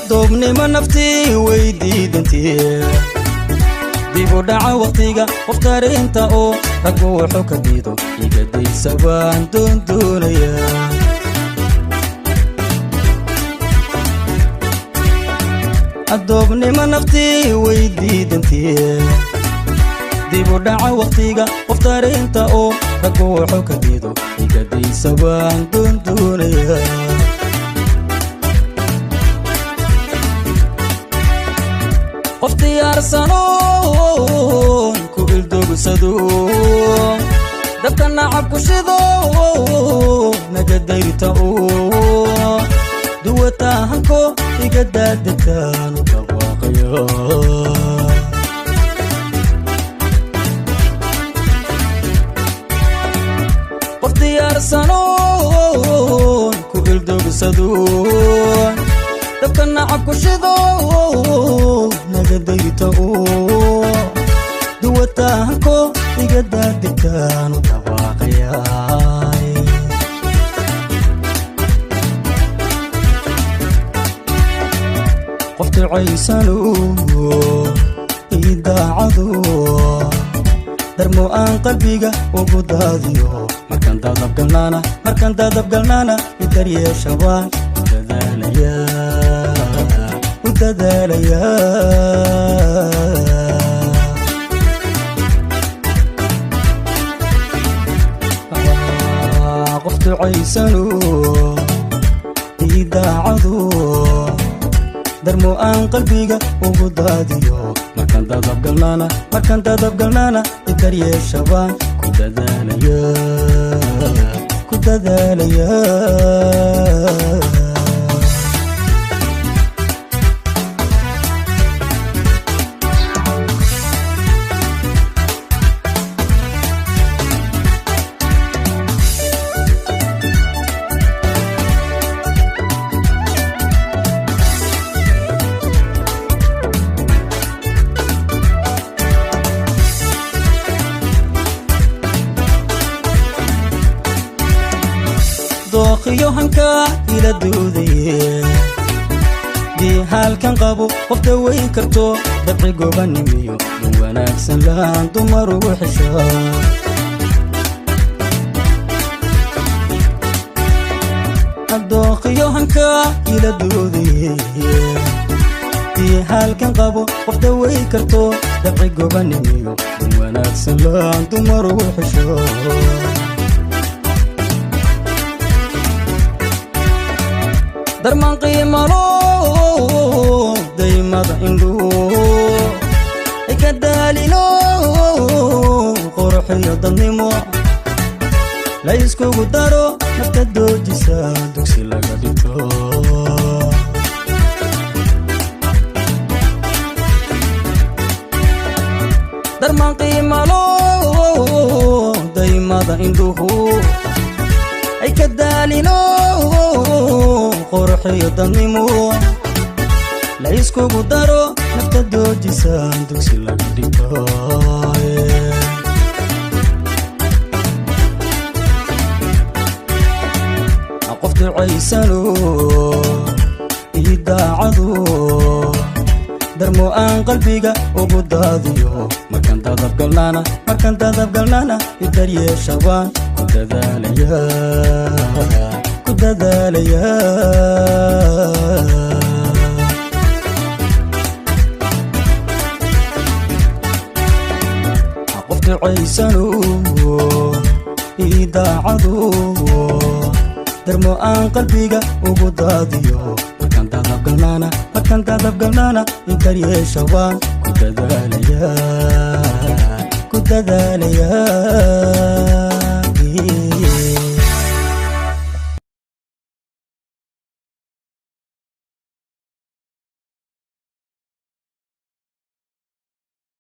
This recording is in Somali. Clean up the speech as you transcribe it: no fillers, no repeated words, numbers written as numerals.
Adoobnimo naftii weydiidantii, dib u dhaca waqtiga qof tarinta oo raggu wuxuu ka diido igadaysa baan doondoonaya. Adoobnimo naftii weydiidantii, dib u dhaca waqtiga qof tarinta oo raggu wuxuu ka diido igadaysa baan doondoonaya. Qof diyaarsanoon ku ildogsado, dabka nacab ku shido, naga dayrta oo duwataahanko iga daadegtaanu dhawaaqayo. Qof diyaarsanoon ku ildogsado, dabka nacab ku shido, naga dayrta oo duwataahanko iga daadegtaanu dhawaaqayaay. Qof ducaysano idaacado, darmo aan qalbiga ugu daadiyo, markaan dadabgalnaana, markaan dadabgalnaana idaryeesha baan u dadaalaya, u dadaalaya. Qof ducaysano idaacado, darmo aan qalbiga ugu daadiyo, markaan dadabgalnaana, markaan dadabgalnaana idaryeesha baan ku dadaalaya, ku dadaalaya. Dookhiyo hankaa ila doodaye, dii haalkan qabo qof dawayn karto, dabci gobanimiyo dun wanaagsan lahaan dumar ugu xeshaa. Dookhiyo hankaa ila doodaye, dii haalkan qabo qof dawayn karto, dabci gobanimiyo dun wanaagsan lahaan dumar ugu xesho. Darmaan qiimalo daymada indhuu ka daalino, quruxiyo dadnimo la iskugu daro, nafta doojisa dugsi laga dhigto. Darmaan qiimalo daymada indhuhu ay ka daalino, quruxiyo dadnimo la iskugu daro, nafta doojisa dugsi laga dhigto. Qof ducaysano idaacado, darmo aan qalbiga ugu daadiyo, markaan dadabgalnaana, markaan dadabgalnaana idaryeesha baan ku dadaalaya, ku dadaalaya. Qof ducaysano idaacado, darmo aan qalbiga ugu daadiyo, markaan dadabgalnaana, markaan dadabgalnaana idaryeesha baan ku dadaalaya, ku dadaalaya.